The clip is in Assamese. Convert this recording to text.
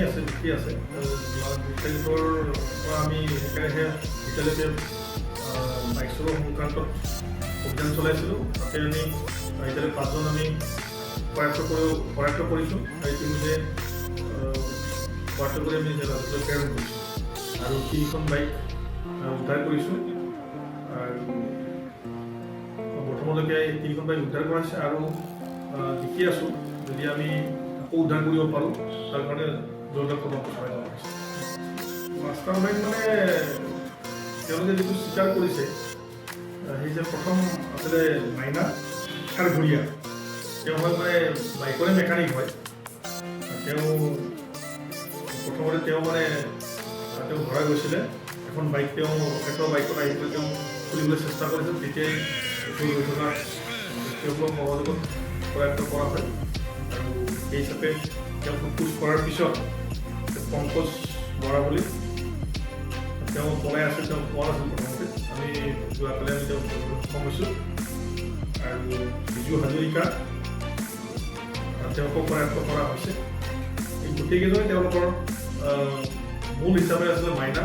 আছে, লিখি আছে। 2 তাৰিখৰ পৰা আমি একেৰাহে এতিয়ালৈকে বাইক চলোৱাৰ সংক্ৰান্তত অভিযান চলাইছিলোঁ। তাতে আমি এতিয়ালৈকে পাঁচজন আমি কৰায়ত্ব কৰিছোঁ আৰু ইতিমধ্যে কৰায়ত্ব কৰি আমি জেলালৈ প্ৰেৰণ কৰিছোঁ আৰু তিনিখন বাইক উদ্ধাৰ কৰিছোঁ। আৰু বৰ্তমানলৈকে এই তিনিখন বাইক উদ্ধাৰ কৰা হৈছে আৰু দেখি আছোঁ, যদি আমি আকৌ উদ্ধাৰ কৰিব পাৰোঁ, তাৰ কাৰণে জোৰদাৰ তদন্ত চলাই যাব হৈছে। মাষ্টাৰ মাইণ্ড মানে তেওঁলোকে যিটো স্বীকাৰ কৰিছে, সেই যে প্ৰথম আছিলে মাইনা খাৰঘৰীয়া, তেওঁ হয় মানে বাইকৰে মেকানিক হয়। তেওঁ প্ৰথমতে তেওঁ মানে তেওঁ ধৰা গৈছিলে। এখন বাইক তেওঁ ৰখাই থোৱা বাইকত আহি পেলাই তেওঁ খুলিবলৈ চেষ্টা কৰিছিল। তেতিয়াই ওচৰত গৈ থকা ব্যক্তিসকলৰ সহযোগত কৰায়ত্ব কৰা হয়। আৰু সেই হিচাপে তেওঁক সোধ-পোছ কৰাৰ পিছত পংকজ বৰা বুলি তেওঁ পলাই আছিল, তেওঁ পোৱা নাছিল প্ৰথমতে। আমি যোৱাকালি আমি তেওঁক ধৰিবলৈ সক্ষম হৈছোঁ। আৰু বিজু হাজৰিকা, তেওঁকো কৰায়ত্ব কৰা হৈছে। এই গোটেইকেইজনে তেওঁলোকৰ মূল হিচাপে আছিলে মাইনা।